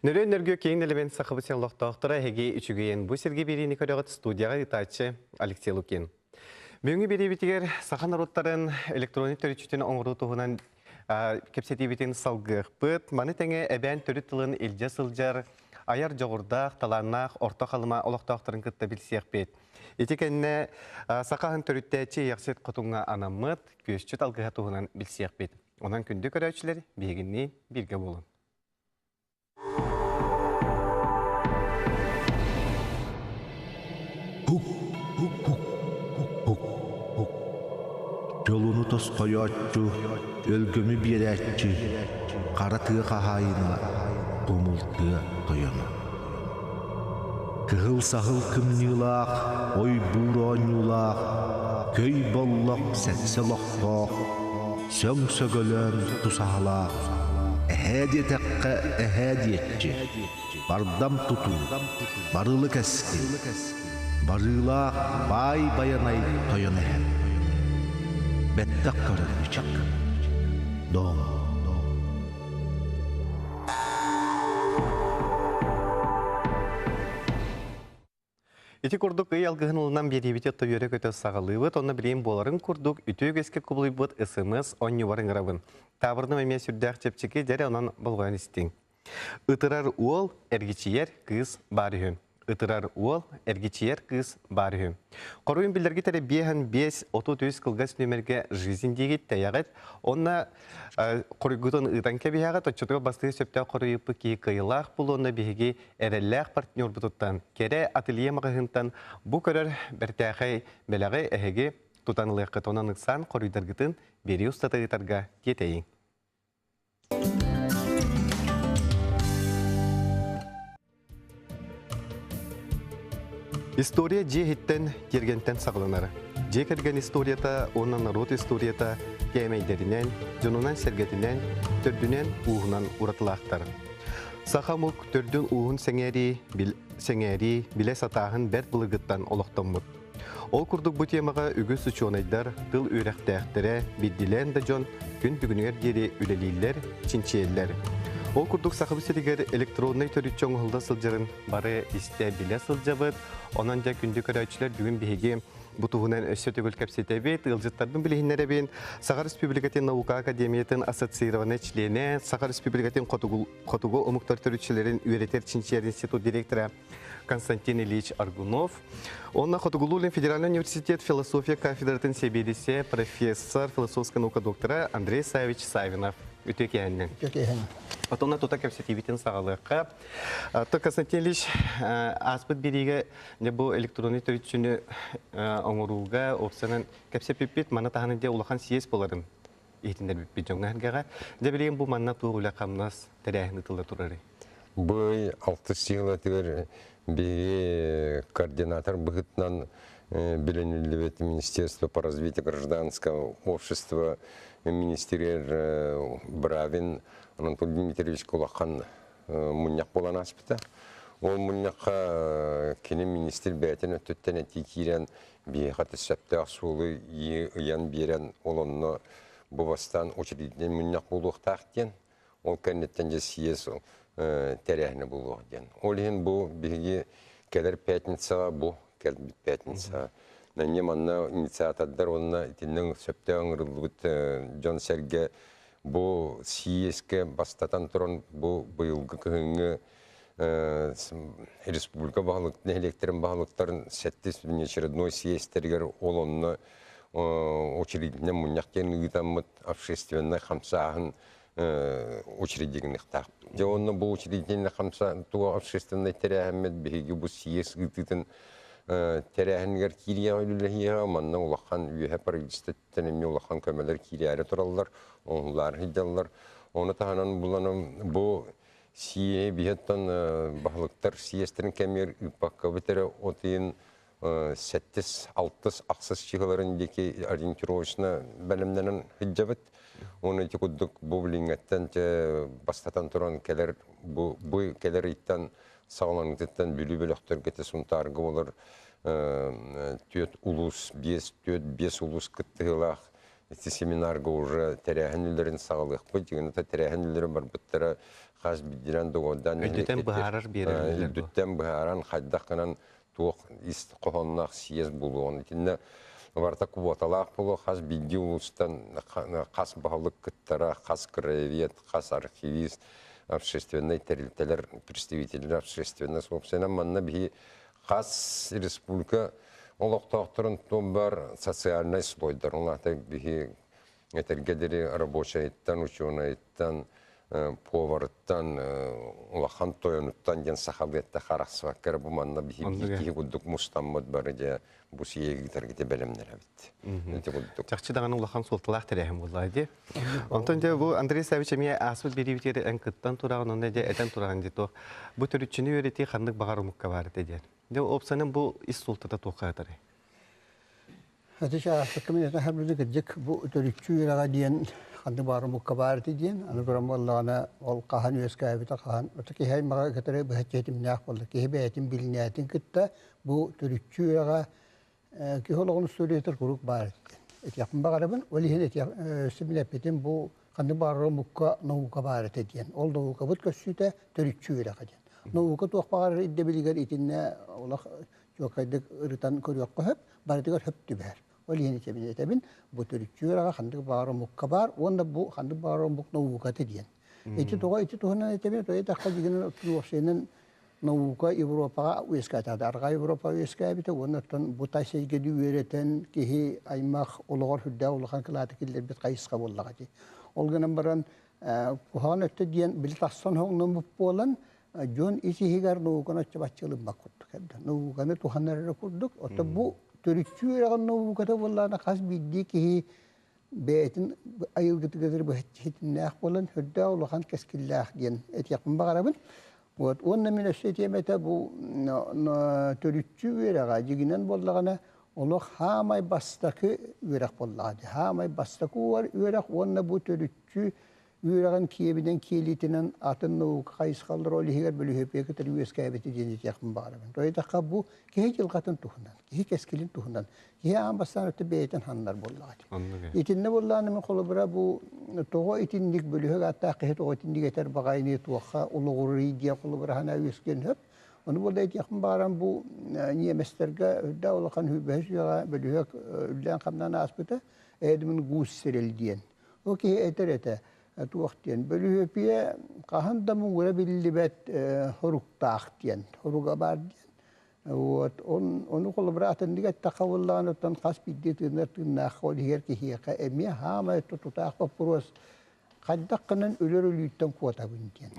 Нөрүөн нөргүө киэҥ нэлэмэн Сахабыт сирин олохтоохторо эһиги үчүгэйин бу сиргэ биэриини көрөҕүт студияҕа ыытааччы Алексей Лукин. Бүгүҥҥү биэриибитигэр саха норуоттарын электроннай төрүччүтүн оҥоруу туһунан кэпсэтиибитин салгыахпыт. Маны тэҥэ эбээн төрүт тылын илдьэ сылдьар айар дьоҕурдаах, талааннаах Орто Халыма олохтоохторун кытта билсиэхпит. Ити кэннэ саха аһын төрүттээччи Иэхсит Хотуҥҥа анаммыт күөсчүт алгыһа туһунан билсиэхпит. Онон күндү көрөөччүлэр биһигинниин бииргэ буолун. Һук, һук, һук, һук, һук, һук. Дьолуну тосхойооччу, өлгөмү биэрээччи, хара тыа хаһаайына, тумул тыа тойоно. Кыһыл саһыл кымньыылаах, ой-буур оонньуулаах, көй боллох сэксэ олохтоох, сөҥ сөгөлөөн тусаһалаах, эһээ диэтэххэ эһээ диэччи, бардам тутуу, барылы кэскил, барыылаах баай байанай тойон эһэм. Бэттэх көрөн ычак. Дом. Ити курдук ый алгыһын ылынан биэриибити үөрэ-көтө саҕалыыбыт. Онно билигин буоларын курдук үтүө үгэскэ кубулуйбут СМС онньубар ыҥырабын. Таабырыным эмиэ сүрдээх чэпчэки, дьэрэ онон болҕойон истиҥ. Ытырар уол, эргичийэр кыыс баар үһү. Ытырар уол, эргичийэр кыыс баар үһү. Хоруйун биллэргит эрэ биэһэн биэс 33 кылгас нүөмэргэ «Жизнь» диигит тэйэҕит. Онно хоруйгутун ыытан кэбиһэҕит, оччотугар бастыыр сөптөөх хоруйуппут киһи кыайыылаах буолуонна биһиги эрэллээх партнербутуттан, кэрэ ателье маҕаһыынтан бу көрөр бэртээхэй бэлэҕи эһиги тутан ылыаххыт. Онон ыксаан хоруйдаргытын биэрии устата ыытарга тиэтэйиҥ. История дьиэ иһиттэн, тиэргэнтэн саҕаланар. Дьиэ кэргэн историята уонна норуот историята кээмэйдэринэн, дьонунан-сэргэтинэн, төрдүнэн-ууһунан уратылаахтар. Саха омук төрдүн-ууһун сэҥээрии, сэҥээрии, билэ сатааһын бэрт былыргыттан олохтоммут. Ол курдук бу темаҕа үгүс учуонайдар, тыл үөрэхтээхтэрэ, биирдиилээн да дьон күн бүгүнүгэр диэри үлэлииллэр, чинчийэллэр. Ол курдук Сахабыт сиригэр электроннай төрүччү оҥоһулла сылдьарын бары истэ-билэ сылдьабыт. Онон дьэ күндү көрөөччүлэр бүгүн биһиги бу туһунан өссө төгүл кэпсэтэбит, ыалдьыттарбын билиһиннэрэбин. Саха Республикатын наука академиятын ассоциированнай членэ, Саха Республикатын хотугу, хотугу омуктар төрүччүлэрин үөрэтэр чинчийэр институт директора Константин Ильич Аргунов. Онно Хотугулуу-Илин федеральный университет философия кафедратын сэбиэдиссэйэ, профессор, философскай наука доктора Андрей Савич Савинов. Үтүө киэһэннэн. Үтүө киэһэннэн. Отонно тута кэпсэтиибитин саҕалыахха. То Константин Ильич ааспыт бириигэ бу электронный төрүччүнү оҥорууга опциянан кэпсэппиппит маны таһынан дьэ улахан съезд буоларын иһитиннэрбиппит дьоҥҥо эргэҕэ. Дьэ билигин бу манна туох үлэ-хамнас тэрээһин ыытылла турарый? Бу ый алтыс сыалатыгар биһиги координатор быһыытынан билиниллибит Министерство по развитию гражданского общества министригэр Бравин Анатолий Дмитриевич улахан мунньах буолан ааспыта. Ол мунньахха кини министр бэйэтин өттүттэн этии киирэн биһиэхэ сөптөөх суолу ыйан биэрэн ол онно бу бастаан учредительный мунньах буолуохтаах диэн ол кэнниттэн дьэ съезд тэрээһинэ буолуох диэн. Ол иһин бу биһиги кэлэр пятницаҕа бу кэлбит пятницаҕа наньа манна инициатордар уонна итиннэ сөптөөх ыҥырыллыбыт дьон-сэргэ бу съезкэ бастатан туран бу быйылгы кыһыҥҥы республика баһылык нэһилиэктэрин баһылыктарын сэттис внеочередной съезтэригэр ол онно очерединэн мунньах диэн ыытаммыт общественнай хамсааһын учредительныхтаах. Дьэ онно бу учредительный хамса туга общественнай тэрээһиммит биһиги бу съезд ыытыытын тэрээһинигэр киириэҕэ үлэлэһиэҕэ манна улахан үөһэ правительствоттан эмиэ улахан көмөлөр киирээри тураллар, оҥоһуллаары сылдьаллар. Ону таһынан буланым бу съеһи биһиттэн баһылыктар съезтэрин кэмигэр ыыппаккабыт эрэ от ыйын сэттис, алтыс, ахсыс чыһыларын диэки ориентировочно бэлэмнэнэн сылдьабыт. Уонна ити курдук бу билиҥҥэттэн бастатан туран кэлэр бу, бу кэлэр ыйтан саҕаланыытыттан Бүлүү бөлөхтөргө те Сунтаарга болар түөрт улуус, биэс, түөрт, биэс улуус кыттыһыылаах. Ити семинарга уже тэрээһин үлэрин саҕалыахпыт. Дьиҥинэ тэрээһин үлэрин барбыттара хас биирдинэн доҕордаан Өйдөтөн быһаарар биэрэр. Өйдөтөн быһааран хайдах гынан туох ис хоһоонноох съезд буолуоҕун. Итиннэ барыта квоталаах буолуо хас биирдии улуустан хас баһылык кыттара, хас краевед, хас архивист, общественнай тэрилтэлэр представителлэр общественнай собственнай манна биһи хас республика олохтоохторун бар социальнай слойдар улаата биһи этэргэ диэри рабочайыттан, учуонайыттан, поварыттан, улахан тойонуттан диэн сахалыы этте харахсыбакка эрэ бу манна биһи биир киһи курдук мустаммыт бары дьэ бу сиэгитэргите бэлэмнэрэбит. Ити курдук. Чахчы даҕаны улахан суолталаах тэрээһин буолла дии. Онтон дьэ бу Андрей Савич эмиэ ааспыт биэриибитигэр эн кыттан тураҕын, онно дьэ этэн тураҕын дии туох бу төрүччүнү үөрэтии ханнык баҕар омукка баар этэ диэн. Дьэ уопсанан бу ис суолтата туохха атарый? Ити ааспыкка мин этэн харбыты кырдьык бу төрүччү үөрэҕэ диэн ханнык баҕар омукка баар ити диэн аны туран буоллаҕына ол хаһан үөскээбитэ хаһан ото киһи аймаҕа кытары быһаччы ситимнээх буолла киһи бэйэтин билинээтин кытта бу төрүччү үөрэҕэ киһи олоҕун устуоруйатыгар куруук баар ити этиэхпин баҕарабын ол иһин этиэх симилэппитим бу ханнык баҕарар омукка наука баар этэ диэн ол наукабыт көссүүтэ төрүччү үөрэҕэ диэн наука туох баҕарар ирдэбилигэр итиннэ олох чуолкайдык ырытан көрүөххэ сөп, барытыгар сөп түбэһэр. Ол иһин этэбин этэбин, бу төрүччү үөрэҕэ ханнык баҕар омукка баар уонна бу ханнык баҕар омук науката диэн. Ити тоҕо ити туһунан этэбин, тоҕо этэххэ дьигинэн уопсайынан наука Европаҕа үөскээтэҕэ, Арҕаа Европа үөскээбитэ уонна оттон бу тай сиргэни үөрэтэн киһи аймах олоҕор сүрдээх улахан кылааты киллэрбит хайысха буоллаҕа дии. Ол гынан баран куһаҕан өттө диэн били тахсан хоҥноммут буолан дьон ис-иһигэр науканы оччо-бачча ылыммат курдук эрдэ. Науканы туһанар эрэ курдук. Оттон бу төрүччү үөрэҕин науката буоллаҕына хас биирдии киһи бэйэтин айылгытыгар быһаччы ситимнээх буолан сүрдээх улахан кэскиллээх диэн этиэхпин баҕарабын. Вот. Уонна мин өссө этиэм этэ бу төрүччү үөрэҕэ дьигинэн буоллаҕына олох хаамай бастакы үөрэх буоллаҕа дии. Хаамай бастакы үөрэх уонна бу төрүччү үөрэҕин киэбинэн киэлиитинэн атын наука хайысхалар ол иһигэр бөлүһүөпүйэ кытары үөскээбитэ диэн этиэхпин баҕарабын. Тоҕо диэтэххэ бу киһи дьылҕатын туһунан, киһи кэскилин туһунан, киһи аан бастаан өттө бэйэтин ханнар буоллаҕа дии. Итиннэ буоллаҕына мин холобура бу тоҕо итинник бөлүһүөк ааттаах киһи тоҕо итинник этэр баҕайыны туохха олоҕурий диэн холобура санаа үөскүөн сөп. Ону буолла этиэхпин баҕаран бу ньиэмэстэргэ үрдээх улахан сүүрбэһис үйэҕэ бөлүһүөк үллээн-хамнаан ааспыта Эдмунд Гуссерель диэн. Ол киһи этэр этэ, туох диэн, бөлүһүөпүйэ хаһан да муҥура биллибэт хоруктаах диэн, хоруга баар диэн. Вот, он, ону холобура атыннык эттэххэ буоллаҕына, оттон хас биирдии тыынар тыыннаах ол иһигэр киһиэхэ эмиэ хаамай тутаах боппуруос хайдах гынан өлөр өлүүттэн куотабын диэн,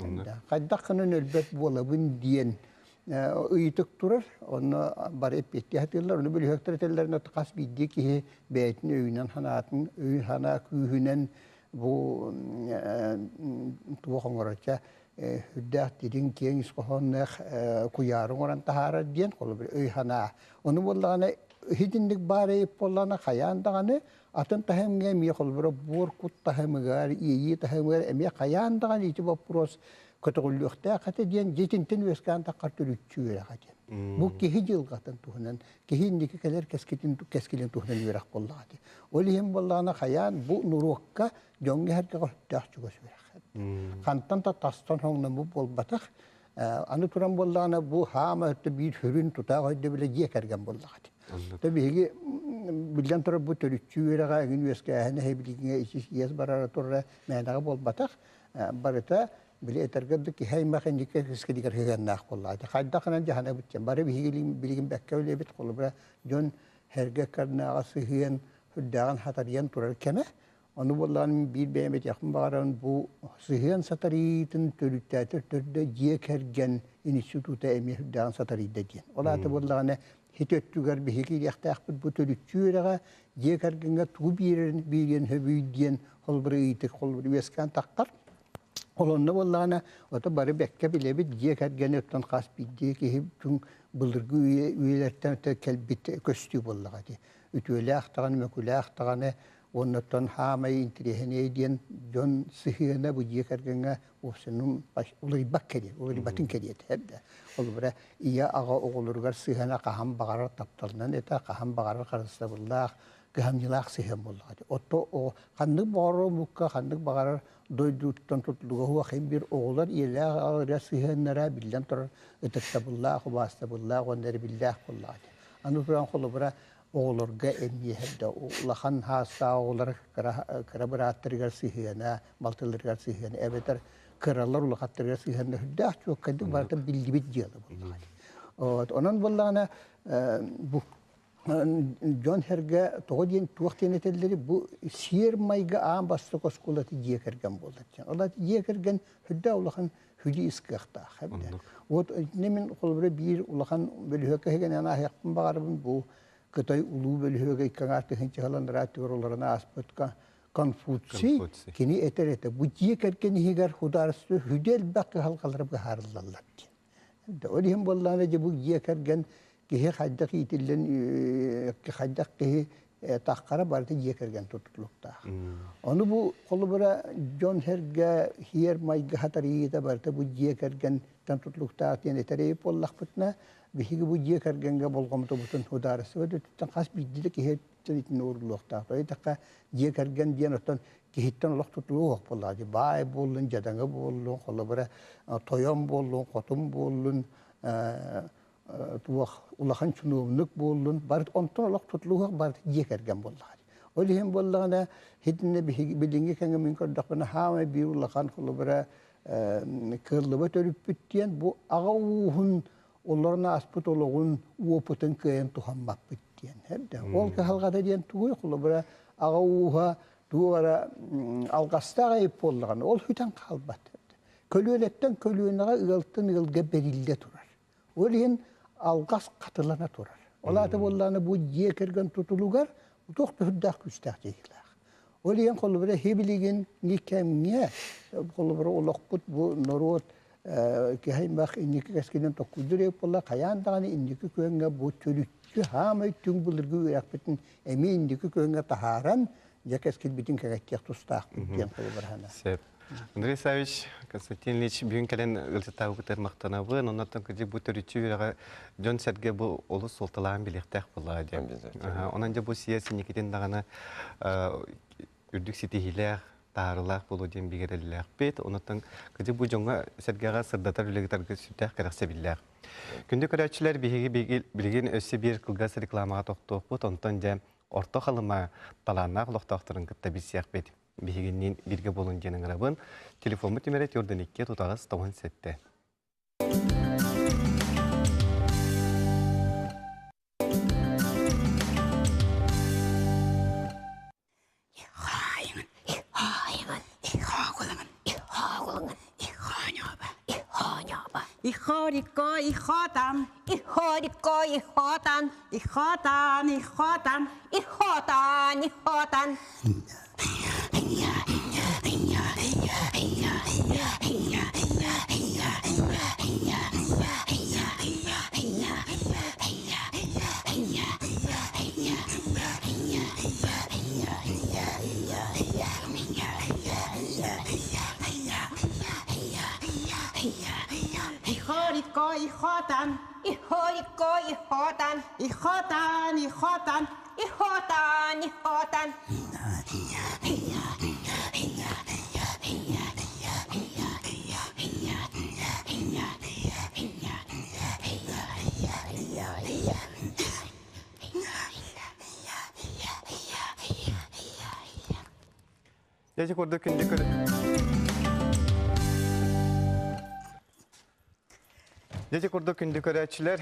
хайдах гынан өлбөт буолабын диэн ыйытык турар. Онно бары эппиэттии сатыыллар. Ону бөлүһүөктэр этэллэринэ хас биирдии киһи бэйэтин өйүнэн санаатын, өй-санаа күүһүнэн бу туох оҥороча үрдээх дириҥ киэҥ ис хоһоонноох куйаары оҥорон таһаарар диэн холобур өй-санаа. Ону буоллаҕына итинник баар эйип буоллаҕына хайаан даҕаны атын таһымҥа эмиэ холобура буор кут таһымыгар, иэйии таһымыгар эмиэ хайаан даҕаны ити боппуруос көтөҕүллүөхтээх этэ диэн дьиэтинтэн үөскээн таххар төрүччү үөрэҕэ диэн. Бу киһи дьылҕатын туһунан, киһи инники кэлэр кэскитин кэскилин туһунан үөрэх буоллаҕа дии. Ол иһин буоллаҕына хайаан бу нуруокка дьоҥҥо эһэргэҕэ сөптөөх чугас үөрэх. Хантан да тастан хоҥноммут буолбатах. Аны туран буоллаҕына бу хаама өттө биир сүрүн тутаах өйдөбүлэ дьиэ кэргэн буоллаҕа дии. То биһиги биллэн турар бу төрүччү үөрэҕэ эҥин үөскээһин эһэбилиҥҥэ ичис иэс барара турара мээнэҕэ буолбатах. Барыта били этэргэ да киһи аймах инники кэскилигэр сыһыаннаах буоллаҕа. Хайдах гынан дьаһанабыт диэн бары биһиги билигин бэккэ үлэбит холобура дьон эргэ карнааҕа сыһыан үрдээҕин хатарыйан турар кэмэ. Ону буоллаҕына биир бэйэм этиэхпин баҕарабын бу сыһыан сатарыйыытын төрүттээтэр төрдө дьиэ кэргэн института эмиэ үрдээҕин сатарыйда диэн. Ол аата буоллаҕына хит өттүгэр биһиги киириэхтээхпит бу төрүччү үөрэҕэ дьиэ кэргэҥҥэ тугу биэрэрин биэриэн сөбүй диэн холобур ыйытык холобур үөскээн таххар. Ол онно буоллаҕына ото бары бэккэ билэбит дьиэ кэргэни оттон хас биирдии киһи түҥ былыргы үйэ үйэлэртэн кэлбит көстүү буоллаҕа ити. Үтүөлээх даҕаны, мөкүлээх даҕаны Уоннаттан хаамай интириэһинэй диэн дьон сыһыана бу дьиэ кэргэҥҥэ уопсайынан уларыйбат кэриэ, уларыйбатын кэриэтэ эрдэ. Холобура, ийэ аҕа оҕолоругар сыһыана хаһан баҕарар тапталынан этэ, хаһан баҕарар харыстабыллаах, кыһамньылаах сыһыан буоллаҕа дии. Отто ханнык баҕарар омукка, ханнык баҕарар дойдуттан тутулуга суох бир оҕолор ийэлээх аҕалара сыһыаннара биллэн турар ытыктабыллаах, убаастабыллаах уонна эрбиллээх буоллаҕа дии. Аны туран холобура оҕолорго эмиэ да улахан хаастаах оҕолор кыра бырааттарыгар сыһыана, балтыларыгар сыһыана эбэтэр кыралар улахаттарыгар сыһыана сүрдээх чуоккайдык барыта биллибит дьыала буоллаҕа дии. Онон буоллаҕына бу дьон сэргэ тоҕо диэн туох диэн этэллэри бу сиэр майгы аан бастакы оскуолата дьиэ кэргэн буолар диэн. Ол дьиэ кэргэн сүрдээх улахан сүдү ис кыахтаах. Вот итиннэ мин холобура биир улахан бөлүһүөккэ иһигинэн ааһыахпын баҕарабын бу Кытай улуу бөлүһүөгэ икки тыһыынча сылан түгэр олорон ааспытка Конфуций кини этэр этэ бу дьиэ кэргэн иһигэр художество сүдү элбэх кыһалҕалары быһаарыллаллар диэн. Ол иһин буоллаҕына дьэ бу дьиэ кэргэн киһи хайдах иитиллэн хайдах киһи таххара барыта дьиэ кэргэн тутулуктаах. Ону бу холобура дьон сэргэ хиэр майгы хатарыйыыта барыта бу дьиэ кэргэнтэн тутулуктаах диэн этэрэй буоллахпытына биһиги бу дьиэ кэргэҥҥэ болҕомтобутун судаарыстыба өттүттэн хас биирдии да киһи өттүттэн итиннэ ууруллуохтаах. Тоҕо дьиэ кэргэн диэн оттон киһиттэн олох тутулуга суох буоллаҕа дии. Баай буоллун, дьадаҥы буоллун, холобура тойон буоллун, хотун буоллун, туох улахан чунуобунук буоллун, барыт онтон олох тутулуга суох барыта дьиэ кэргэн буоллаҕа дии. Ол иһин буоллаҕына, итиннэ биһиги билиҥҥи кэмҥэ мин көрдөхпүнэ хаамай биир улахан холобура кыаллыбат өрүппүт диэн бу аҕа ууһун олорон ааспыт олоҕун уопутун кыайан туһаммаппыт диэн. Ол кыһалҕата диэн тугуй холобура аҕа ууһа туох эрэ алҕастаах айып буоллаҕына ол сүтэн хаалбат. Көлүөнэттэн көлүөнэҕэ ыалтан ыалга бэриллэ турар. Ол иһин алҕас хатылана турар. Ол аата буоллаҕына бу дьиэ кэргэн тутулугар туох да сүрдээх күүстээх дьайыылаах. Ол иһин холобура билигин кэмҥэ холобура олохпут бу норуот киһи аймах инники кэскилин токкуйдуур эбит буолла хайаан даҕаны инники күөҥҥэ бу төрүччү хаамай түҥ былыргы үөрэхпитин эмиэ инники күөҥҥэ таһааран дьэ кэскилбитин кэҥэттиэх тустаахпыт диэн холобураһана. Сөп. Андрей Савич, Константин Ильич бүгүн кэлэн ыалдьыттаабыкытыгар махтанабын. Оннортон кырдьык бу төрүччү үөрэҕэ дьон-сэргэ бу олус суолталаан билиэхтээх буоллаҕа диэн. Онон дьэ бу съезд инникитин даҕаны үрдүк ситиһиилээх, таһаарыылаах буолуо диэн бигэ эрэллээхпит. Онуттан кырдьык бу дьоҥҥо-сэргэҕэ сырдатар үлэҕитарга сүрдээх кэрэхсэбиллээх. Күндү көрөөччүлэр, биһиги билигин өссө биир кылгас рекламаҕа тохтуохпут. Онтон дьэ Орто Халыма талааннаах олохтоохторун кытта билсиэхпит. Биһигинниин бииргэ буолун диэн ыҥырабын. Телефоммут нүмерэ 42 тутаҕас 97. Ихорикко ихотан, Ихорикко ихотан, ихотан, ихотан, ихотан, ихотан. Ихорикко ихотан, Ихорикко ихотан, ихотан, ихотан, ихотан, ихотан. Дьэ курдук күндү көр Дьэ курдук күндү көрөөччүлэр,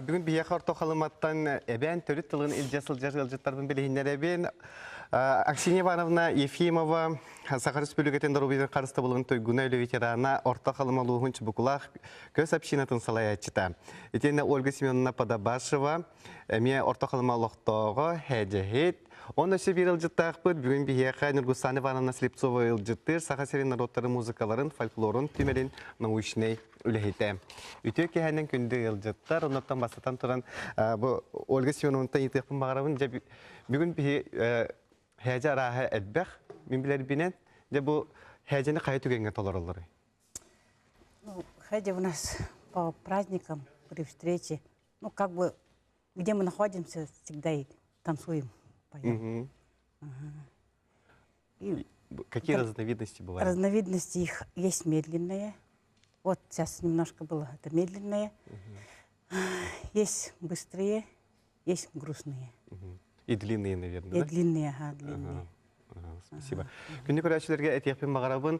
бүгүн биһиэхэ Орто Халыматтан эбээн төрүт тылын илдьэ сылдьар ыалдьыттарбын билиһиннэрэбин. Аксинья Ивановна Ефимова, Саха Республикатын доруобуйатын харыстабылын туйгуна үлэ ветерана, Орто Халыма улууһун Чубукулаах көс общинатын салайааччыта. Итиэннэ Ольга Семеновна Подобашева, эмиэ Орто Халыма олохтооҕо, һээдьэһит. Онно өссө биир ыалдьыттаахпыт. Бүгүн биһиэхэ Нюргустана Ивановна Слепцова ыалдьыттыыр Саха сирин норуоттарын музыкаларын, фольклорун түмэлин научнай үлэһитэ. Үтүө киэһэнэн күндү ыалдьыттар. Оннуттан бастатан туран бу Ольга Семеновнаттан ыйытыахпын баҕарабын. Дьэ бүгүн биһи һээдьэ арааһа элбэх мин билэрбинэн. Дьэ бу һээдьэни хайа түгэҥҥэ толороллоруй? Ну, хэдьэ у нас по праздникам, при встрече, ну, как бы, где мы находимся, всегда и танцуем. поем. И Какие разновидности бывают? Разновидности их есть медленные. Вот сейчас немножко было это медленное. Есть быстрые, есть грустные. И длинные, наверное, И длинные, ага, длинные. Спасибо. Күнді көрәчілерге этиэхпин бағарабын,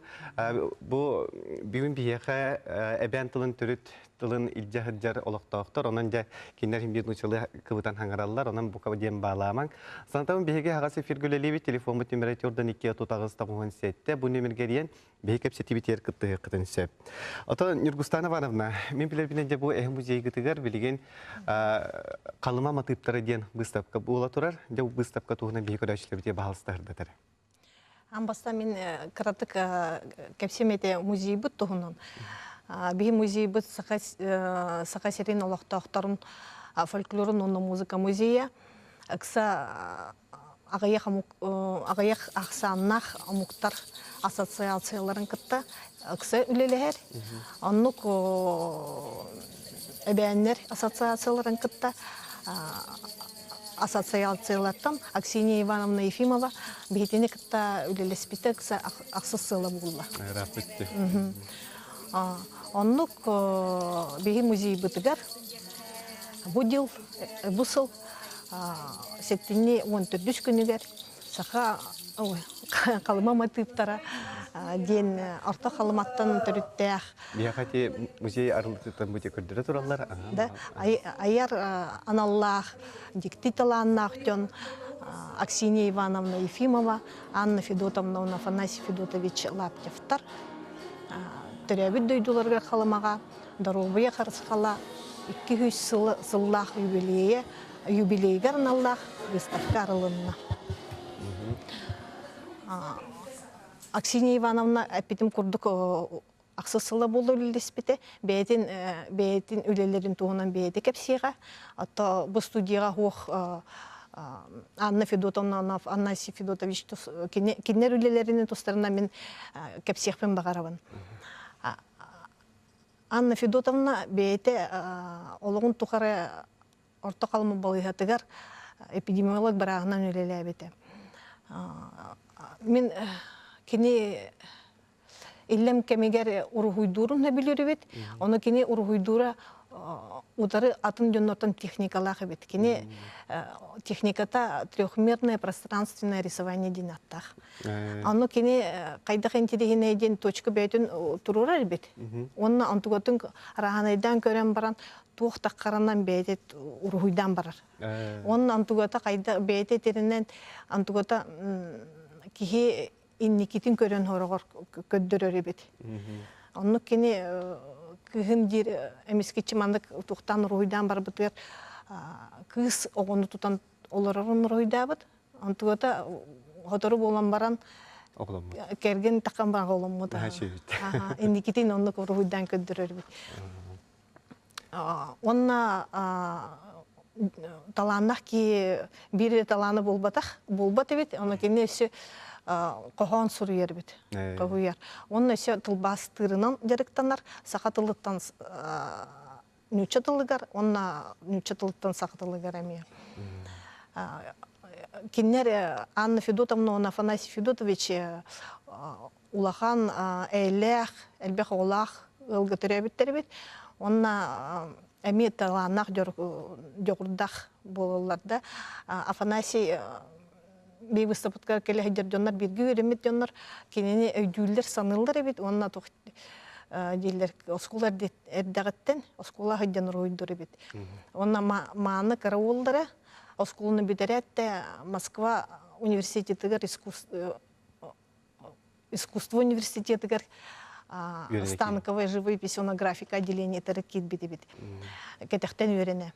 бу бүгүн биһиэхэ эбээн тылын төрүт тылын илдьэ сылдьар олохтоохтор, онон дьэ кинилэр иһин биир нууччалыы кыбытан хаҥараллар, онон бука диэн баалаамаҥ. Санатабын биһиги аҕас эфиргэ үлэлиибит, телефоммут нүмерэ төрдөн 2 38 97, бу нүмергэ эрийэн биһи кэпсэтиибитигэр кыттыһыаххытын сөп. Ото Нюргустана Ивановна, мин билэрбинэн дьэ бу эһи музейгытыгар билигин Халыма матыыптара диэн выставка буола турар. Дьэ бу выставка туһунан биһи көрөөччүлэрбитигэр баһалыстаһырдатар. Амбаста мин кыратык кэпсиэм этэ музейбыт туһунан. Биһи музейбыт Саха Саха сирин олохтоохторун фольклорун уонна музыка музейа. Ыкса аҕыйах омук аҕыйах ахсааннаах омуктар ассоциацияларын кытта ыкса үлэлэһэр. Оннук эбээннэр ассоциацияларын кытта ассоциациялартан Аксинья Ивановна Ефимова биһитини кытта үлэлэспитэ ыкса ахсыс сыла буолла. Ырааппытты. Оннук биһи музейбытыгар бу дьыл бу сыл Сэтинньи 14 күнүгэр саха Халыма матыыптара диэн Орто Халыматтан төрүттээх Биһиэхэ музей арыллыытыттан бу көрдөрө тураллар. Да, айар аналлаах, дьикти талааннаах дьон Аксинья Ивановна Ефимова, Анна Федотовна Афанасий Федотович Лаптевтар төрөөбүт дойдуларыгар Халымаҕа доруобуйа харысхала 200 сыллаах юбилейа юбилейгар аналлаах выставка арылынна. Аксинья Ивановна эппитим курдук ахсыс сыла буолла үлэлэспитэ. Бэйэтин бэйэтин үлэлэрин туһунан бэйэтэ кэпсиэҕэ. Ото бу студияҕа хуох Анна Федотовна Анна Федотович кинилэр үлэлэрин тустарынан мин кэпсиэхпин баҕарабын. Анна Федотовна бэйэтэ олоҕун тухары Орто Халыма балыыһатыгар эпидемиолог бырааһынан үлэлээбитэ. Мин кини иллэм кэмигэр уруһуйдуурун да билэрибит. Ону кини уруһуйдуура утары атын дьоннортон техникалаах эбит. Кини техниката трехмерное пространственное рисование диэн аттаах. Ону кини хайдах интириһинэй диэн точка бэйэтин туруорар эбит. Уонна онтугатын араһанайдаан көрөн баран туох таххаранан бэйэтэ уруһуйдаан барар. Уонна онтугата хайда бэйэтэ этэринэн онтугата киһи инникитин көрөн хороҕор көрдөрөр эбит. Оннук кини кыһын диир эмискиччи маннык туохтаан уруһуйдаан барбытыгар кыыс оҕону тутан олорорун уруһуйдаабыт. Онтугата сотору буолан баран кэргэн таххан баран оломмут. Инникитин оннук уруһуйдаан көрдөрөр эбит. Уонна талааннаах киһи биир талааны булбатах булбат эбит ону кини өссө хоһоон суруйар эбит хоһуйар уонна өссө тылбаастыырынан дьарыктанар саха тылыттан нуучча тылыгар уонна нуучча тылыттан саха тылыгар эмиэ кинилэр Анна Федотовна уонна Афанасий Федотович улахан эйэлээх, элбэх оҕолоох ыалга төрөөбүттэр эбит. Уонна эмиэ талааннаах дьоҕурдаах буолаллар да. Афанасий бии выставкаҕа кэлэ сылдьар дьоннор бииргэ үөрэммит дьоннор кинини өйдүүллэр, саныыллар эбит уонна туох дииллэр оскуола эрдэҕиттэн оскуола сылдьан уруһуйдуур эбит. Уонна мааны кыра уоллара оскуоланы бүтэрээт да Москва университетыгар искусство университетыгар станковая живопись уонна графика отделениетары киирбит эбит. Кэтэхтэн үөрэнэ.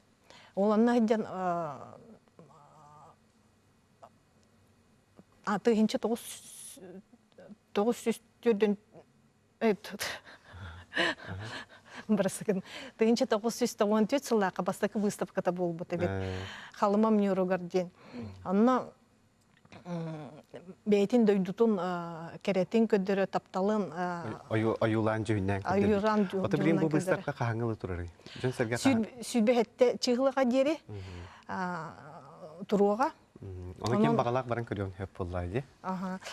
Ол онно сылдьан тыһыынча 9 904 Барасыкын 1994 сыллаахха бастакы выставката буолбут эбит. Халыма Мюругар диэн. Онно бэйэтин дойдутун кэрэтин көрдөрө тапталын ойуулаан дьүһүннээн ойуулаан Ото билин бу выставка хаһаҥылы турарый? Дьон сэргэ сүүрбэһэтте чыһылаға диэри туруоҕа. Оны ким бағалақ баран көрүөн хөп боллаа ди.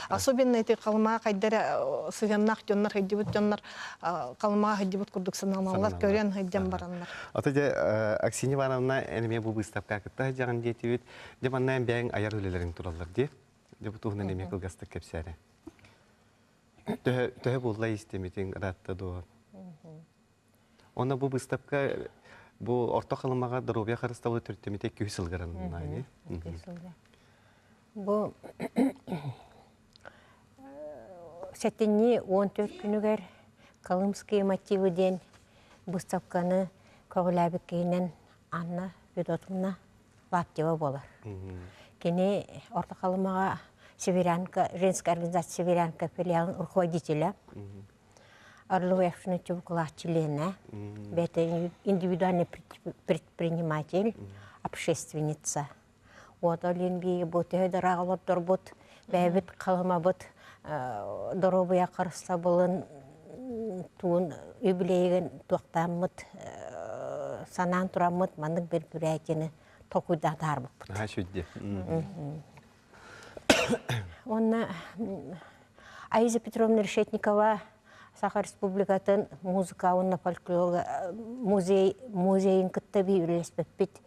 Особенно эти Халымаа хайдара сыһыаннаах дьоннор хайдыбыт дьоннор Халымаа хайдыбыт курдук сананаллар көрөн хайдан бараннар. Ото дьэ Аксинья Ивановна эмиэ бу выставка кытта сылдьаҕын диэтибит. Дьэ манна бэйэҥ айар үлэлэриҥ тураллар дии. Дьэ бу туһунан эмиэ кылгастык кэпсээрэ. Төһө төһө булла истимитиҥ ыраатта дуо? Онно бу выставка бу Орто Халымаҕа доруобуйа харыстабыла төрүттэммитэ 200 сылыгар ананна. Бу сэтинньи 14 күнүгэр Колымские мотивы диэн выставканы көҕүлээбит киһинэн Анна Федотовна Лаптева буолар. Кини Орто Халымаҕа Северянка, женская организация Северянка филиалын руководителя. Орловевшина Чубукулаах чилиэнэ, бэйэтэ индивидуальный предприниматель, общественница. Вот олин бии бу төһө да ыраах олордорбут, бэйэбит халымабыт доруобуйа харыстабылын туун юбилейын туохтааммыт санаан тураммыт маннык мероприятиены толкуйдаан таһаарбыппыт. Уонна Аиза Петровна Решетникова Саха Республикатын музыка уонна фольклор музей музейын кытта бии үлэлэспэппит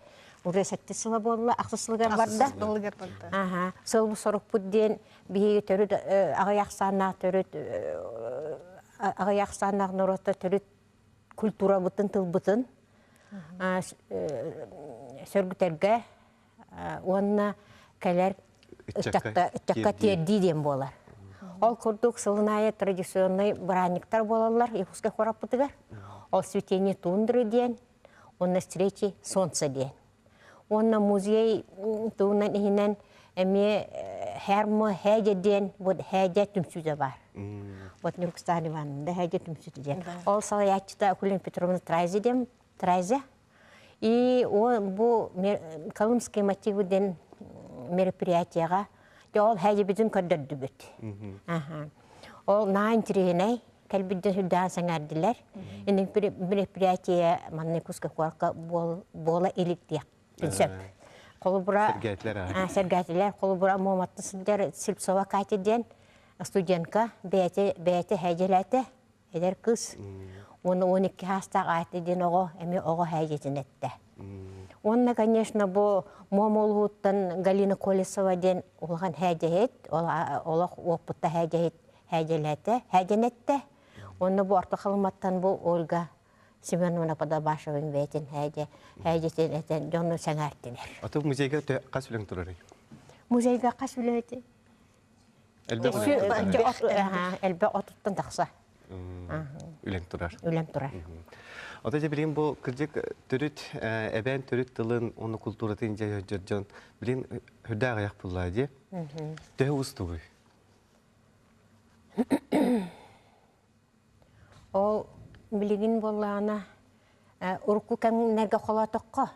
уже сэттис сыла буолла, ахсыс сылыгар барда. Сылыгар барда. Аха. Сыл сорукпут диэн биһиги төрүт аҕыйах ахсааннаах төрүт аҕыйах ахсааннаах норуотта төрүт культурабытын тылбытын сөргүтэргэ уонна кэлэр ыччакка тиэрдии диэн буолар. Ол курдук сылын аайы традиционнай бырааһынньыктар буолаллар Якутскай куораппытыгар. Ол цветение тундры диэн, уонна встречи солнца диэн. Уонна музей туһунан иһинэн эмиэ Хермо Хэдьэ диэн вот Хэдьэ түмсүүтэ баар. Вот Нюркстан Ивановна Хэдьэ түмсүүтэ диэн. Ол салайааччыта Акулина Петровна Трайзе диэн Трайзе И бу Колымские мотивы диэн мероприятиеҕа дьэ ол һээдьибитин көрдөрдүбүт. Ол наһаа интириэһинэй кэлбит дьон сүрдээҕин сэҥээрдилэр. Инник мероприятие манна Якутскай куоракка буола илик диэхпин сөп. Холобура сэргээтилэр. Холобура Муоматтан сылдьар Слепцова Катя диэн студентка бэйэтэ бэйэтэ һээдьэлээтэ. Эдэр кыыс уонна 12 саастаах Аайта диэн оҕо эмиэ оҕо һээдьэтин эттэ. Уонна, конечно, бу Муома улууһуттан Галина Колесова диэн улахан һээдьэһит, олох уоппутта һээдьэһит һээдьэлээтэ, һээдьэнэттэ. Уонна бу Орто Халыматтан бу Ольга Семеновна Подобашева бэйэтин һээдьэ һээдьэтин этэн дьону сэҥээртилэр. Аты музейга хас үлэҥ турарый? Музейга хас үлэ эти? Элбэх Элбэх отуттан тахса. Үлэҥ турар. Үлэм турар. Ото дьэ билигин бу кырдьык төрүт эбээн төрүт тылын уонна култууратын дьэ дьон билигин үрдээх аҕыйах буллаа дии. Төһө уустугуй? Ол билигин буоллаҕына урукку кэмнэргэ холоотоххо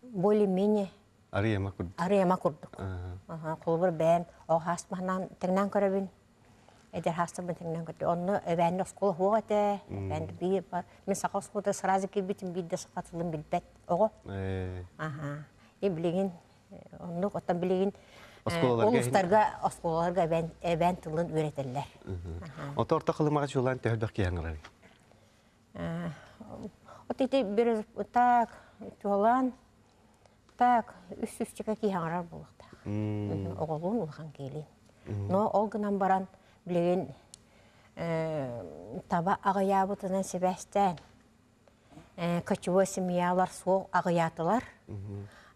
более-менее Арыйама курдук. Арыйама курдук. Холобур бэйэм ол хааспаһынан тэҥнээн көрөбүн. Эдэр хаастарбын тэҥнээн көрдө. Онно эбээнни оскуола суох этэ. Эбээн биир бар. Мин саха оскуолата сразу киирбитим биир да саха тылын билбэт оҕо. Аха. И билигин оннук оттон билигин улуустарга оскуолаларга эбээн эбээн тылын үөрэтэллэр. Ото орто Халымаҕа чулаан төһө элбэх киһи аҥарарый? Вот ити бир так чуолаан Так, үс сүүсчэкэ киһи аҥарар буолуохтаах. Оҕолуун улахан киһилиин. Но ол гынан баран билигин таба аҕыйаабытынан сибээстээн кочевой семьялар суох аҕыйаатылар.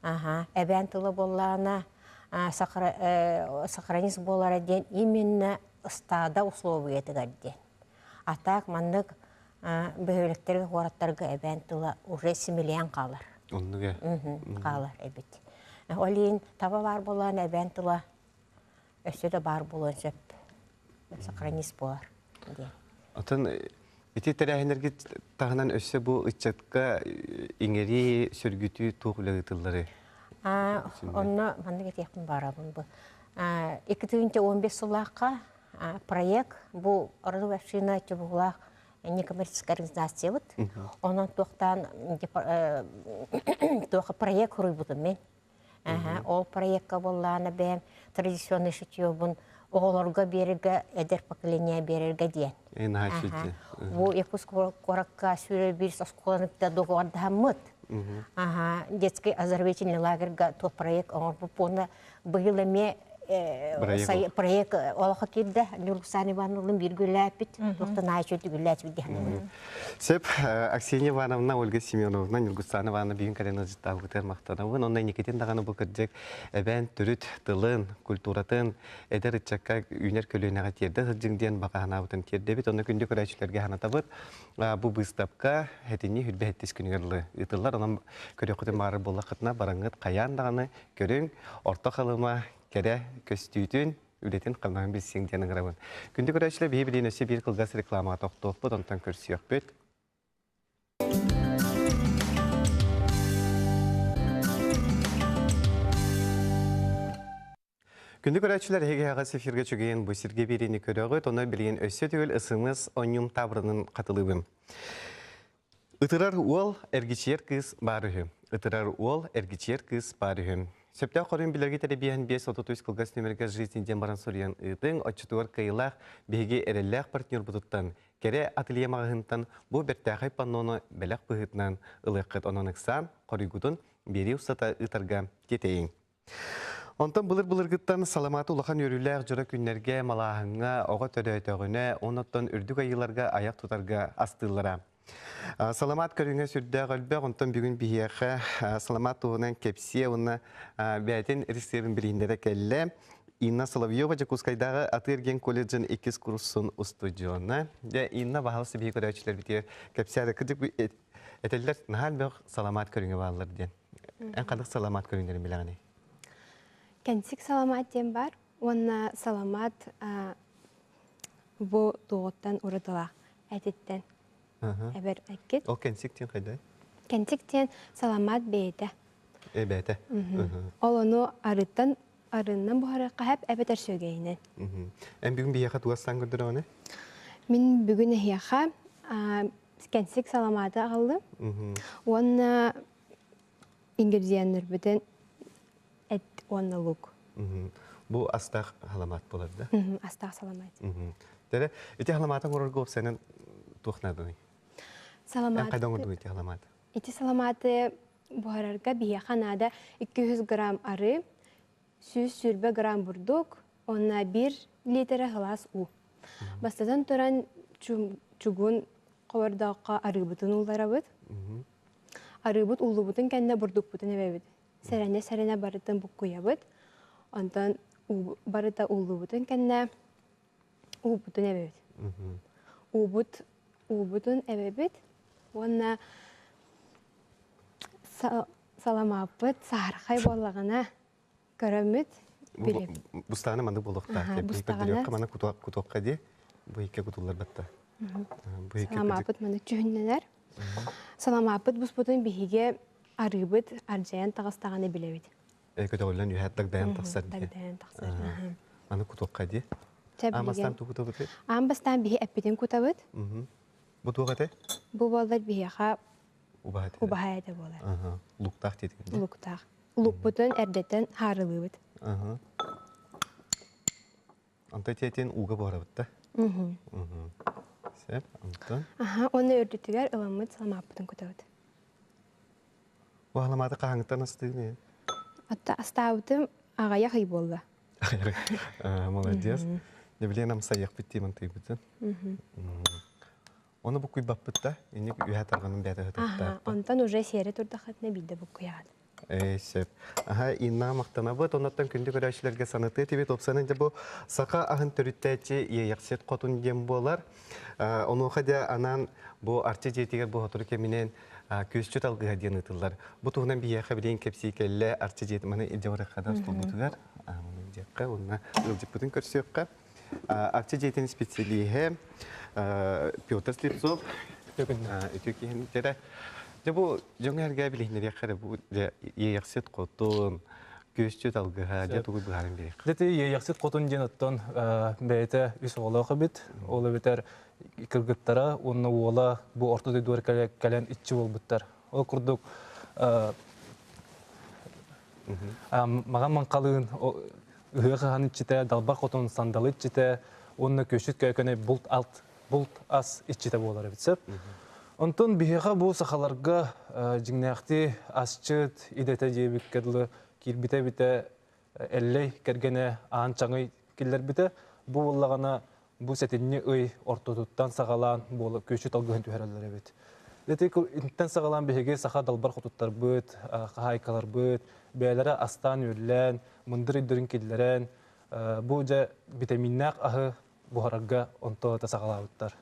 Аха, эбээн тыла буоллаҕына сохранить буолара диэн именно ыстаада условиятыгар диэн. А так маннык бөһүөлэктэргэ, куораттарга эбээн тыла уже симилийэн хаалар. Оннук ээ. Хаалар эбит. Ол иһин таба баар буолан эбээн тыла өссө да баар буолуон сөп. Сохранись буолар диэн. Отон ити тэрээһиннэргэ таһынан өссө бу ыччатка иҥэрии, сөргүтүү туох үлэ ыытылларый? Онно маннык этиэхпин баарабын бу. 2015 сыллаахха проект бу Ордук община чубугулаах некоммерческая организациябыт. Онон туохтаан туох проект хуруйбутум мен. Ол проекка буоллаана бэйэм традиционный шитьёбун оҕолорго биэрэргэ, эдэр поколение биэрэргэ диэн. Бу Якутск куоракка сүүрэ биир оскуоланы кытта договордаһаммыт. Ага, детский оздоровительный лагерьга туох проект оҥорбут уонна быйыл эмиэ проект олохо киирдэ. Нюргусан Ивановна биир гүлээппит, туохтан аайчы түгүлээчпит диһаныбыт. Сөп, Аксения Ивановна, Ольга Семеновна, Нюргустана Ивановна бүгүн кэлэн ыалдьыттаабытыгар махтанабын. Онно инникитин даҕаны бу кырдьык эбээн төрүт тылын, культуратын эдэр ыччакка үүнэр көлүөнэҕэ тиэрдэ сылдьыҥ диэн баҕа санаабытын тиэрдэбит. Онно күндү көрөөччүлэргэ санатабыт. Бу быыстапка хэтинньи хүрбэ хэттис күнүгэр дылы ыытыллар. Онон көрүөххүтүн баҕарар буоллаххытына бараҥҥыт хайаан даҕаны көрүҥ, Орто Халыма кэрэ көстүүтүн, үлэтин-хамнаһын билсиҥ диэн ыҥырабын. Күндү көрөөччүлэр, биһи билигин өссө биир кылгас рекламаҕа тохтуохпут, онтон көрсүөхпүт. Күндү көрөөччүлэр, эһиги аҕас эфиргэ чүгэйин бу сиргэ биэриини көрөҕүт, ону билигин өссө төгүл ысымыс онньум табырынын хатылыыбын. Ытырар уол, эргичийэр кыыс баар үһү. Ытырар уол, эргичийэр кыыс баар үһү. Сөптөөх хоруйун билэргит эрэ 5 33 кылгас нүмергэ «Жизнь» диэн баран суруйан ыытыҥ, оччотугар кыайыылаах биһиги эрэллээх партнербутуттан, кэрэ ателье маҕаһыынтан бу бэртээхэй паннону бэлэх быһыытынан ылыаххыт. Онон ыксаан, хоруйгутун биэрии устата ыытарга тиэтэйиҥ. Онтон былыр-былыргыттан саламааты улахан үөрүүлээх дьоро күннэргэ, малааһыҥҥа, оҕо төрөөтөҕүнэ, оннуттан үрдүк айыыларга айах тутарга астыыллара. Саламаат көрүҥэ сүрдээх элбэх, онтон бүгүн биһиэхэ саламаат туһунан кэпсиэ уонна бэйэтин ресепин билиһиннэрэ кэллэ. Инна Соловьева Дьокуускайдааҕы атыы-эргиэн колледжын иккис курсун устудьуона. Дьэ, Инна, баһаалыста биһиги көрөөччүлэрбитигэр кэпсээри кырдьык этэллэр, наһаа элбэх саламаат көрүҥэ бааллар диэн. Эн ханнык саламаат көрүҥнэрин билэҕиний? Кэнсик саламаат диэн баар уонна саламаат бу туоҕуттан уратылаах этиттэн эбэр эккит. Ол кэнсик диэн хайдай? Кэнсик диэн саламаат бэйэтэ. Э бэйэтэ. Ол ону арыттан арыынан буһарыахха сөп эбэтэр сүөгэйинэн. Эн бүгүн биһиэхэ тугу астаан көрдөрөҕүнүй? Мин бүгүн эһиэхэ кэнсик саламааты аҕаллым. Уонна ингредиеннэрбитин эт уонна лук. Бу астаах саламаат буолар да? Астаах саламаат. Тере ити саламааты оҥорорго уопсайынан туох нааданый? Саламаат. Хайда оҥордуҥ ити саламааты? Ити саламааты буһарарга биһиэхэ наада 200 грамм ары, 120 грамм бурдук, уонна 1 литр сылаас уу. Бастатан туран чугун хобордооххо арыыбытын уулларабыт. Арыыбыт ууллубутун кэннэ бурдукпутун эбэбит. Сэрэнэ-сэрэнэ барытын буккуйабыт. Онтон барыта ууллубутун кэннэ уубутун эбэбит. Уубут уубутун эбэбит уонна саламааппыт саһархай буоллаҕына көрөммүт билим. Бустаҕына маннык буолуохтаах. Бустаҕына. Маны кутуохха дии. Бу икки кутуллар батта. Саламааппыт маны түһүннэнэр. Саламааппыт буспутун биһиги арыыбыт ардьайан таҕыстаҕына билэбит. Көтөҕүллэн үһэ дагдайан тахсар дии. Дагдайан тахсар. Аны кутуохха дии. Аан бастаан туу кутабыт. Аан бастаан биһи эппитин кутабыт. Бу туох этэ? Бу буоллар биһиэхэ убаһа этэ. Убаһа этэ буолар. Луктаах диэтигин. Луктаах. Лукпутун эрдэтэн хаарылыыбыт. Онтон тиэтин ууга буһарабыт да? Сөп, онтон? Аха, уонна үрдүтүгэр ыламмыт саламааппытын кутабыт. Бу саламааты хаһааҥҥыттан астыыгын? Атта астаабытым аҕыйах ый буолла. Молодец. Не билиэн амсайыахпыт дии мантыйбытын. Оны буккуйбаппыт да, инник үһэ тарҕанын бэйэтэ сытыттаах. Онтон уже сиэри турдаххытына биирдэ буккуйаҕыт. Ээ, сөп. Аха, Инна махтанабыт. Оннуттан күндү көрөөччүлэргэ санатыы тибит. Опсанын дьэ бу саха аһын төрүттээччи Иэйэхсит хотун диэн буолар. Онуоха дьэ анаан бу Арчы дьиэтигэр бу сотору кэминэн күөсчүт алгыһа диэн ыытыллар. Бу туһунан биһиэхэ билигин кэпсии кэллэ Арчы дьиэт маны илдьэ барыахха да остуолбутугар. Маны илдьиэххэ уонна ыалдьыппытын көрсүөххэ. Арчы дьиэтин специалиһэ Петр Слепцов үтүө киһинтэрэ. Дьэ бу дьоҥҥо-сэргэ билиһиннэриэххэ эрэ бу дьэ Иэйэхсит хотун, күөсчүт алгыһа дьэ тугу быһааран биэриэххэ. Дьэ Иэйэхсит хотун диэн оттон бэйэтэ үс оҕолоох эбит. Ол эбэтэр кыргыттара уонна уола бу орто дойдугар кэлэн иччи буолбуттар. Ол курдук Маҕан маҥхалыын ыһыах ыһан иччитэ, далбар хотун сандалы иччитэ уонна күөсүт көөкөнөй булт алт булт ас иччитэ буолар эбит сөп. Онтон биһиэхэ бу сахаларга дьиҥнээхтии асчыт идэтэ диэбиккэ дылы киирбитэ эбитэ Эллэй кэргэнэ Аан Чаҥый киллэрбитэ. Бу буоллаҕына бу сэтинньи ый ортотуттан саҕалаан буола күөчү талгыһын түһэрэллэр эбит. Ити интэн саҕалаан биһиги саха далбар хотуттарбыт, хаһаайкаларбыт бэйэлэрэ астаан-үөллээн, мындыр өйдөрүн киллэрэн, бу дьэ битэмииннээх аһы буһарарга онто да саҕалаабыттар.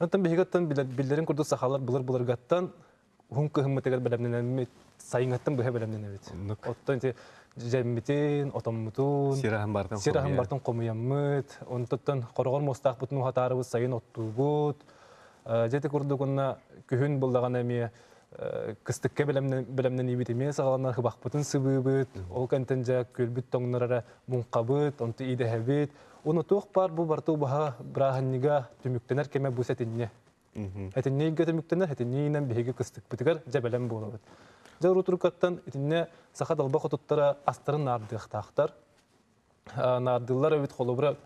Оттон биһиги оттон биллэрин курдук сахалар былыр-былыргаттан уһун кыһыммытыгар бэлэмнэнэммит сайыҥҥаттан быһа бэлэмнэнэбит. Оттон ити дьэммитин, отоммутун, сир аһын бартын сир аһын бартын хомуйаммыт, онтоттон хороҕор муостаахпытын уһатаарыбыт сайын оттуубут. Дьэ ити курдук уонна күһүн буллаҕына эмиэ кыстыкка бэлэмнэниибит эмиэ саҕаланар хыбахпытын сыбыыбыт, ол кэнтэн дьэ күөлбүт тоҥнор эрэ муҥхабыт, онту идэһэбит. Уонна туох баар бу барыта убаһа бырааһынньыга түмүктэнэр кэмэ бу сэтинньи. Этинньи ыйга түмүктэнэр, этинньи ыйынан биһиги кыстыкпытыгар дьэ бэлэм буолабыт. Дьэ урутурукаттан итиннэ саха далба хотуттара астарын наардыахтаахтар. Наардыыллар эбит холобура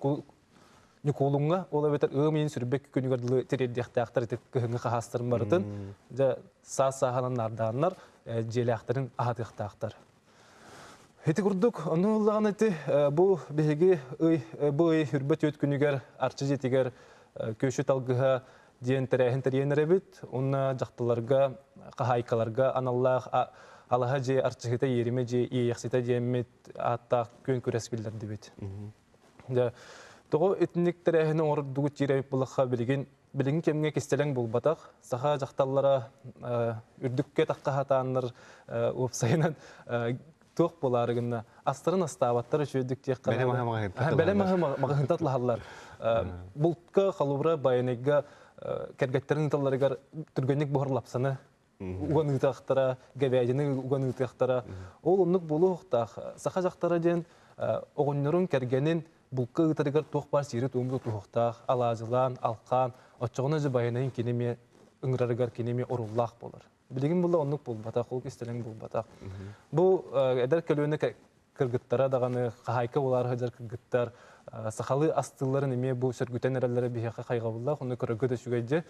Ньукуолуҥҥа, ол эбэтэр ыам ыйын сүрбэк күнүгэр дылы тириэрдиэхтээхтэр ити кыһыҥҥы хаһаастарын барытын дьэ саас сааһынан наардааннар дьиэлээхтэрин аһатыахтаахтар. Ити курдук, ону ыллаҕына ити бу биһиги ый бу ый үрбэ түөт күнүгэр Арчы дьиэтигэр Күөшүт алгыһа диэн тэрээһин тэрийэн эрэбит. Уонна дьахталларга, хаһаайкаларга аналлаах алаһа дьиэ арчыһыта иэримэ дьиэ иэйэхситэ диэммит ааттаах күөн күрэс биллэрдибит. Дьэ, тоҕо итинник тэрээһини оҥорордугут диир эбит буоллахха, билигин билиҥҥи кэмҥэ кистэлэҥ буолбатах. Саха дьахталлара үрдүккэ тахха сатааннар уопсайынан туох буолаары гынна астарын астаабаттар үчүгэйдик диэххэ бэлэм аһы маҕаһыынтан атлаһаллар. Бултка, холобура, байанайга кэргэттэрин ыталларыгар түргэнник буһар лапсаны уган ыытыахтара, говядины уган ыытыахтара. Ол оннук буолуохтаах. Саха дьахтара диэн оҕонньорун кэргэнин булка ыытарыгар туох баар сиэри-туому тутуһуохтаах, алаадьылаан, алхаан, оччоҕуна дьэ байанайын кини эмиэ ыҥырарыгар кини эмиэ оруллаах буолар. Билигин була оннук буолбатах, ол кистэлэҥ буолбатах. Бу эдэр көлүөнэ кыргыттара даҕаны, хаһаайка буолаары сылдьар кыргыттар сахалыы астыылларын эмиэ бу сөргүтэн эрэллэрэ биһиэхэ хайҕабыллаах, онно көрөргө да үчүгэй дьэ.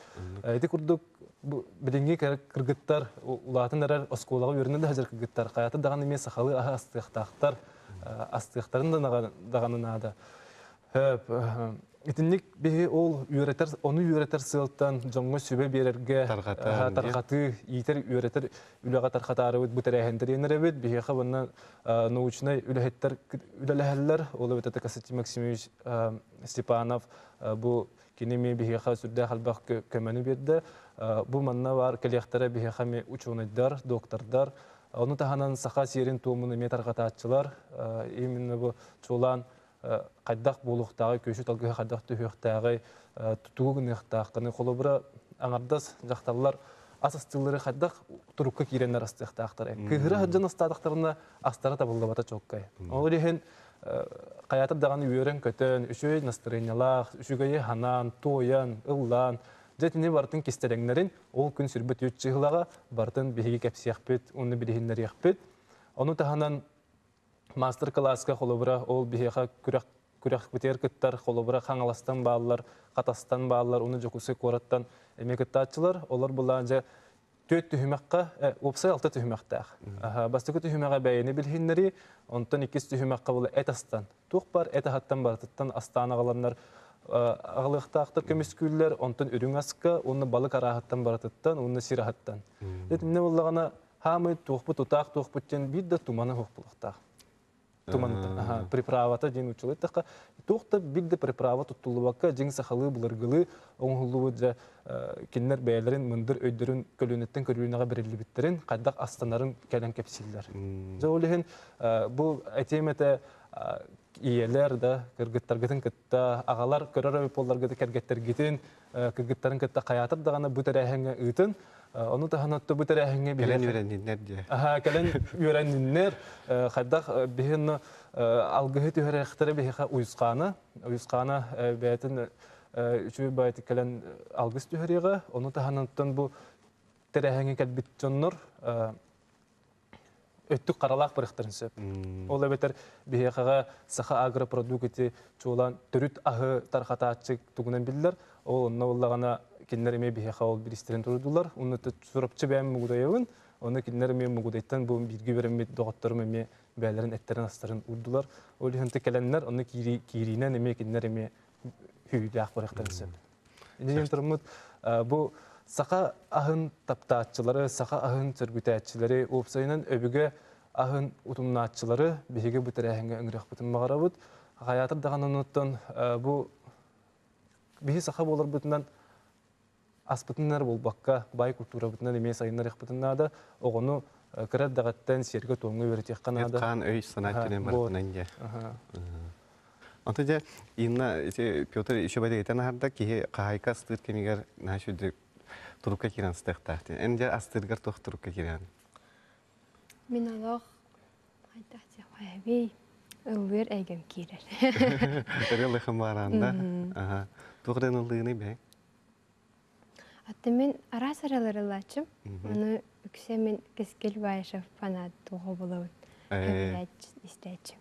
Ити курдук бу билиҥҥи кыргыттар улаатан эрэр оскуолаҕа үөрэнэ да сылдьар кыргыттар хайата даҕаны эмиэ сахалыы аһы астыахтаахтар, астыахтарын да даҕаны наада. Итинник биһи ол үөрэтэр, ону үөрэтэр сыалтан дьоҥҥо сүбэ биэрэргэ тарҕатыы, иитэр, үөрэтэр үлэҕэ тарҕатаарыбыт бу тэрээһин тэрийэнэрэбит. Биһиэхэ уонна научнай үлэһиттэр үлэлэһэллэр. Ол эбэтэр Константин Максимович Степанов бу кини эмиэ биһиэхэ сүрдээх элбэх көмөнү биэрдэ. Бу манна баар кэлиэхтэрэ биһиэхэ эмиэ учуонайдар, доктордар, ону таһынан саха сиэрин-туомун эмиэ тарҕатааччылар. Именно бу чуолаан хайдах буолуохтааҕый, күөсү талгыһа хайдах түһүөхтээҕий, тугу гыныахтааххыный. Холобура, аҥардас дьахталлар ас астыыллары хайдах турукка киирэннэр астыахтаахтар. Кыыһыра сылдьан астаатахтарына астара табыллыбата чуолкай. Ол иһин хайаатар даҕаны үөрэн-көтөн, үчүгэй настырыанньалаах, үчүгэйи ханаан, туойан, ыллаан, дьэ итини барытын кистэлэҥнэрин ол күн сүрбэт үт чыһылаҕа барытын биһиги кэпсиэхпит уонна билиһиннэриэхпит. Ону таһынан Мастер-кылааска холобура ол биһиэхэ күрэх күрэхпитигэр кыттар холобура Хаҥаластан бааллар, Хатастан бааллар, уну Дьокуускай куораттан эмиэ кыттааччылар. Олор былаан дьэ түөрт түһүмэххэ, уопсай алта түһүмэхтээх. Бастакы түһүмэҕэ бэйэни билиһиннэрии, онтон иккис түһүмэххэ була эт астан. Туох бар эт аһаттан барытыттан астаан аҕаланнар аҕалыахтаахтар көмүскүүллэр, онтон үрүҥ аска уонна балык арааһыттан барытыттан уонна сир аһыттан. Итиннэ буоллаҕына Хаамый туохпут тутаах туохпут диэн биир да туманы суох буолуохтаах. Туман приправата диэн учулуйтахха туох да биир да приправа туттуллубакка дьиҥ сахалыы былыргылыы оҥоһуллубут дьэ кинилэр бэйэлэрин мындыр өйдөрүн көлүөнэттэн көлүөнэҕэ бэриллибиттэрин хайдах астанарын кэлэн кэпсииллэр. Дьэ ол иһин бу этиэм этэ ийэлэр да кыргыттаргытын кытта аҕалар көрөр эбит буолларгыт кэргэттэргитин кыргыттарын кытта хайаатар даҕаны бу тэрээһиҥҥэ ыытын. Ону таһынан бу тэрээһиҥҥэ кэлэн үөрэнниннэр диэ. Аха, кэлэн үөрэнниннэр. Хайдах биһин алгыһы түһэрэхтэрэ биһиэхэ уйусхаана. Уйусхаана бэйэтин үчүгэй баайытык кэлэн алгыс түһэриэҕэ. Ону таһынан бу тэрээһиҥҥэ кэлбит дьоннор. Өттүк харалаах барыахтарын сөп. Ол эбэтэр биһиэхэҕэ саха агропродукт ити чуолаан төрүт аһы тархатааччы тугунан биллэр. Ол онно буоллаҕына кинилэр эмиэ биһиэхэ ол биристэрин турдулар. Онно Чурапчы бэйэм Мугудайабын. Онно кинилэр эмиэ Мугудайтан бу бииргэ үөрэммит доҕотторум эмиэ бэйэлэрин эттэрин-астарын уурдулар. Ол иһин кэлэннэр онно киириинэн эмиэ кинилэр эмиэ күүдээх барыахтарын сөп. Иннинэн туруммут бу саха аһын таптааччылары, саха аһын сөргүтээччилэри, уопсайынан өбүгэ аһын утумнааччылары биһиги бу тэрээһиҥҥэ ыҥырыахпытын баҕарабыт. Хайаатар даҕаны онуттан бу биһи саха буоларбытынан аспытынан эрэ буолбакка, баай культурабытынан эмиэ сайыннарыахпытын наада. Оҕону кыра эрдэҕиттэн сиэргэ-туомҥа үөрэтиэххэ наада. Хаан өй санаа өттүнэн барытынан дьэ. Онто дьэ Инна ити Петр еще бэлиэтэн аһарда киһи хаһайка астыыр кэмигэр наһаа үчүгэй турукка киирэн астыахтаах. Эн дьэ астыыргар туох турукка киирэн? Мин олох хайдах диэххэ ыллыыр эйгэм киирэр. Ырыа лыхым бааранда. Туох да ыллыыный бэй? Аты мин араас ырыалары ылааччым. Ону үксэ мин Кэскил Баишев фанат туоҕа булабын. Истээччим.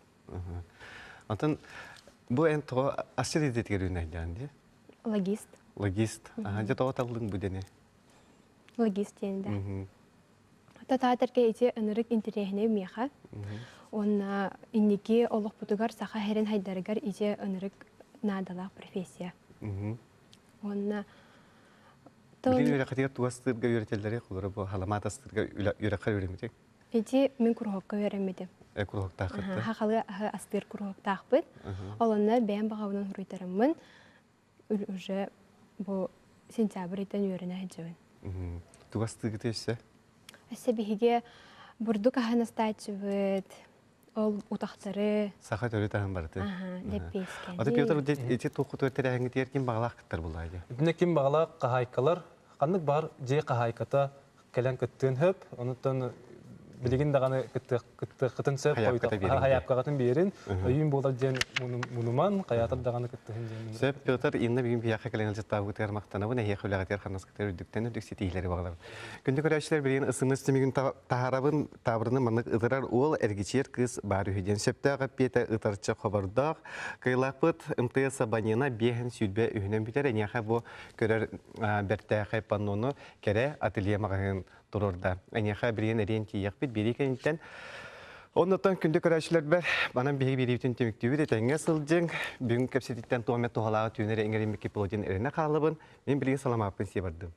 Онтон бу эн тоҕо асчыт идэтигэр үүнэйдээн дии? Логист. Логист. Дьэ тоҕо таллыҥ бу дэни? Логист диэн да. Татаатарга ити ынырык интэриэһинэй миэхэ. Уонна инники олохпутугар саха сирин хайдарыгар ити ынырык наадалаах профессия. Уонна Билин үөрэххитигэр тугу астыырга үөрэтэллэрий? Холобура бу халамаат астыырга үөрэххэ үөрэммитиҥ? Ити мин куруһуокка үөрэммитим. Э куруһуоктааххыт Хахалы аһы астыыр куруһуоктаахпыт. Ол онно бэйэм баҕабынан хуруйтараммын уже бу сентябрь ыйтан үөрэнэ сылдьабын. Тугу астыыгыт өссө? Өссө биһиги бурдук аһын астааччыбыт, ол утахтары Саха төрүт аһын барыты. Лэппиэскэни. Аты Петр ити туоххутугар тэрээһиҥҥитигэр ким баҕалаах кыттар булаа дии? Итиннэ ким баҕалаах хаһаайкалар ханнык баар дьиэ хаһаайката кэлэн кыттыан сөп. Онуттан билигин даҕаны кыттыаххытын сөп, хайаапкаҕытын биэрин, өйүүн буолар диэн мунуман, хайаатар даҕаны кыттыһын диэн. Сөп, Петр, Инна бүгүн биһиэхэ кэлэн ылдьыттаабытыгар махтанабын, эһиэхэ үлэҕитигэр хамнаскытыгар үрдүктэн үрдүк ситиһиилэри баҕалабын. Күндү көрөөччүлэр, билигин ысымыс түмүгүн таһаарабын, таабырыны маннык ытырар уол эргичиэр кыыс баар үһү диэн сөптөөх эппиэтэ ытарча хобордоох. Кыйлаахпыт МТС абонена 5 20 үһүнэн бүтэр. Эниэхэ бу көрөр бэртээхэй паннону кэрэ ателье маҕаһыын туруорда. Эниэхэ билигин эриэн тиийиэхпит биэрии кэнниттэн. Оннуттан күндү көрөөччүлэрбэр, манан биһиги биэриибитин түмүктүүбүт этэҥҥэ сылдьыҥ. Бүгүн кэпсэтиттэн туох эмэ туһалааҕы түүнэри иҥэриммикки плотин эрэнэ хаалабын. Мин билигин саламааппын сии бардым.